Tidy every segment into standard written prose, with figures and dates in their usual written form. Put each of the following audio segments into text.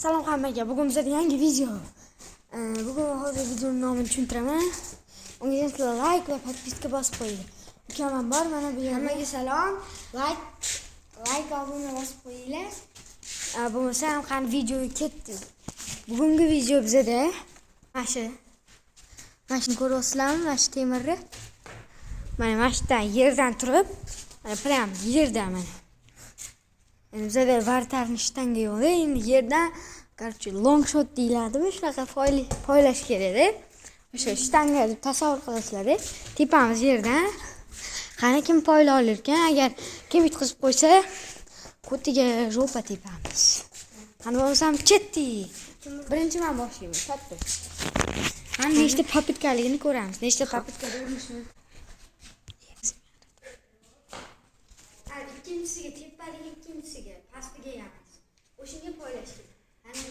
Salom hammaga. Bugun bizda yangi video. Bugun hozir videoning nomini tushuntiraman. Unga sizlar like va podpiska bosib qo'yinglar. Ukam ham bor mana bu yerda. Hammaga salom. Like obuna bosib qo'yinglar. Bo'lmasa ham qani videoga ketdik. Bugungi video bizada mana shu. Mana shuni ko'ryapsizlarmi? Mana shu temirni. Mana shu yerdan turib, mana prям yerdan mana. Endi bizada vartarni shtanga yo'q, endi yerdan, короче, long shot deyiladimi? Shunaqa poylash kerakda. O'sha shtanga deb tasavvur qilasizlar-da. Tepamiz yerdan. Qani kim poyla olar ekan? Agar kim yutqizib qo'ysa, ko'tiga jo'pa tepamiz. Qani bo'lmasam ketdik. Birinchi men boshlayman, katta. Qani nechta popitkaligini ko'ramiz. Nechta popitkada urinishini. Ikkinchisiga tepadagi ikkinchisiga, pastiga emas. O'shanga poylash kerak. Qani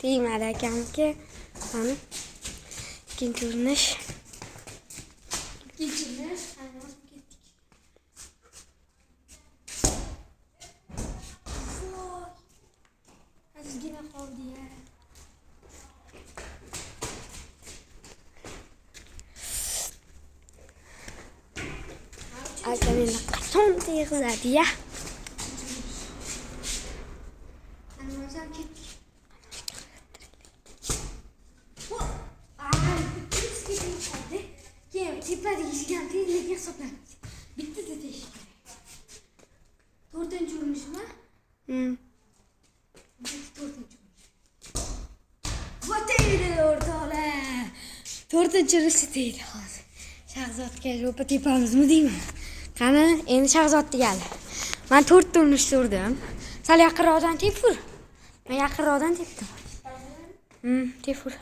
tegmadi akamga. Qani ikkinchi urinish. Ikkinchi urinish, qani bosib ketdik. Voy. Ozgina qoldi ya. Akam endi qachon tegizadi ya? Qani bo'lsam ketdik. Keyin tepadagi ham tez lekin hisoblanadi. Bittada tegish kerak. To'rtinchi urinishmi? To'rtinchi urinish. Va tegdi o'rtoqlar. To'rtinchi urinishda tegdi hozir. Shahzodga ro'pa tepamizmi deyman. Qani endi Shahzod degali. Men to'rtta urinishda urdim. Sal yaqinroqdan tepur. Men yaqinroqdan tepdim. Tepur.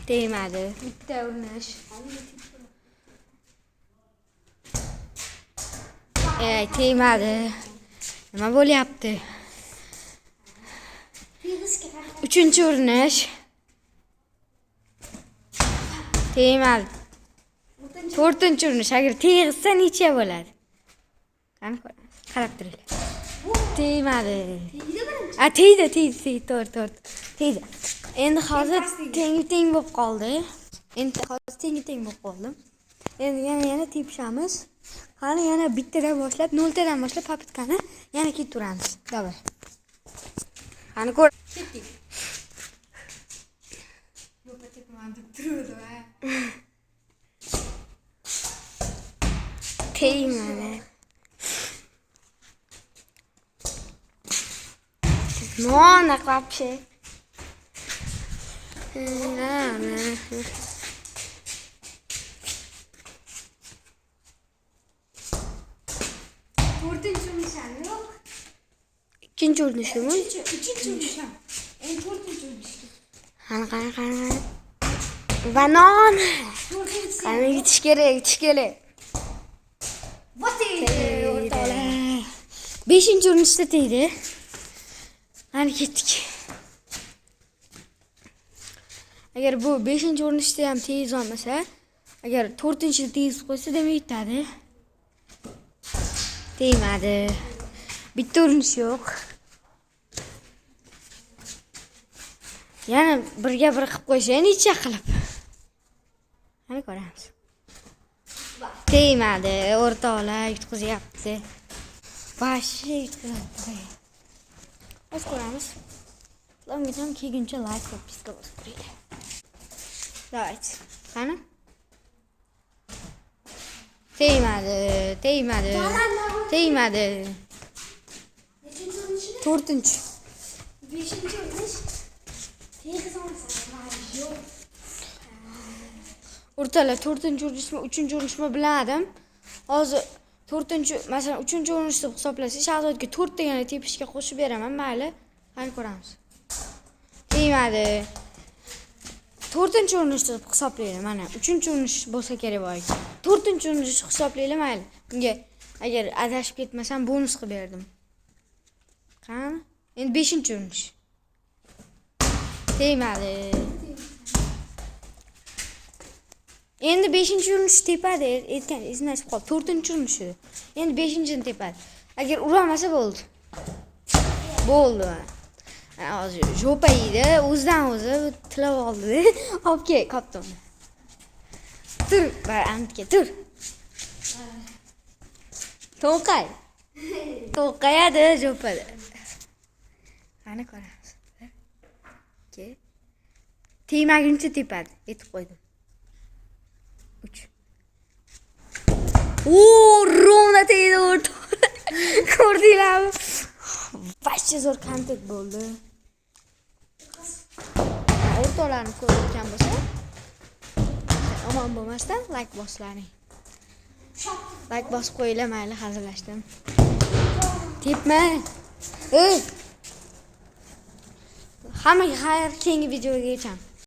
Tegmadi. Bitta urinish. Ey, tegmadi. Nima bo'lyapti? Uchinchi urinish. Tegmadi. To'rtinchi urinish. Agar tegsa necha bo'ladi? Qani ko'ramiz. Qarab turinglar. Tegmadi. A, tegdi, tegdi, to'rt. Tegdi. Endi hozir teng bo'lib qoldi. Endi hozir teng bo'lib qoldim. Endi yana tepishamiz. Qani yana bittadan boshlab, noltadan boshlab popitkani yana ketaveramiz. Davay. Qani ko'r. Ketdik. Yo'q, tepaman deb turdi va. Tegmadi. Nona вообще. To'rtinchi urinish ham yo'q. Ikkinchi urinishimi? Uchinchi urinish ham. Endi to'rtinchi urinish. Qani qani qani. Banon. Qani yutish kerak, yutish kerak. Va tegdi o'rtoqlar. 5-inchi urinishda tegdi. Qani ketdik. Agar bu 5-inchi urinishda ham tez olmasa, agar 4-inchida tez qo'ysa, demak yutadi. Tegmadi. Bitta urinish yo'q. Yana birga bir qilib qo'ysa, necha qilib. Qani ko'ramiz. Tegmadi, o'rtoqlar yutqizyapti. Vashi yutqizadi. Hozir ko'ramiz. Ungacha kelguncha like va podpiska bosib qo'yinglar. Давайте. Qani? Tegmadi, tegmadi. Tegmadi. Nechinchi urinish? 4-inchi. 5-inchi urinish. Tegizolmasa, yo'q. O'rtoqlar, 4-inchi urinishmi, 3-inchi urinishmi bilmadim. Hozir 4-inchi, masalan, 3-inchi urinish deb hisoblasak, Shahzodga 4 ta yana tepishga qo'shib beraman, mayli. Qani ko'ramiz. Tegmadi. 4-inchi urinish deb hisoblaylik, mana 3-inchi urinish bo'lsa kerak boyagi. 4-inchi urinish hisoblaylik, mayli. Bunga agar adashib ketmasam bonus qilib berdim. Qani? Endi 5-inchi urinish. Tegmadi. Endi 5-urinish tepadi, aytgan esimdan chiqib qoldi. 4-urinishi. Endi 5-chini tepadi. Agar urolmasa bo'ldi. Bo'ldi. Ana hozir жопа yeydi, o'zidan o'zi tilab oldi. Olib kel, koptonni. Tur, bar antga tur. To'qay. To'qayadi жопа da. Qani ko'ramiz. Ikki. Tegmaguncha tepadi. Aytib qo'ydim. 3. O, ровно tegdi o'rtoq. Ko'rdinglarmi? Вообще zo'r kontent bo'ldi. O'rtoqlarni ko'rayotgan bo'lsa, omon bo'lmasdan like bosilaring. Like bosib qo'yinglar, mayli, hazillashdim. Tepma. Ey! Hammaga xayr, keyingi videogacha.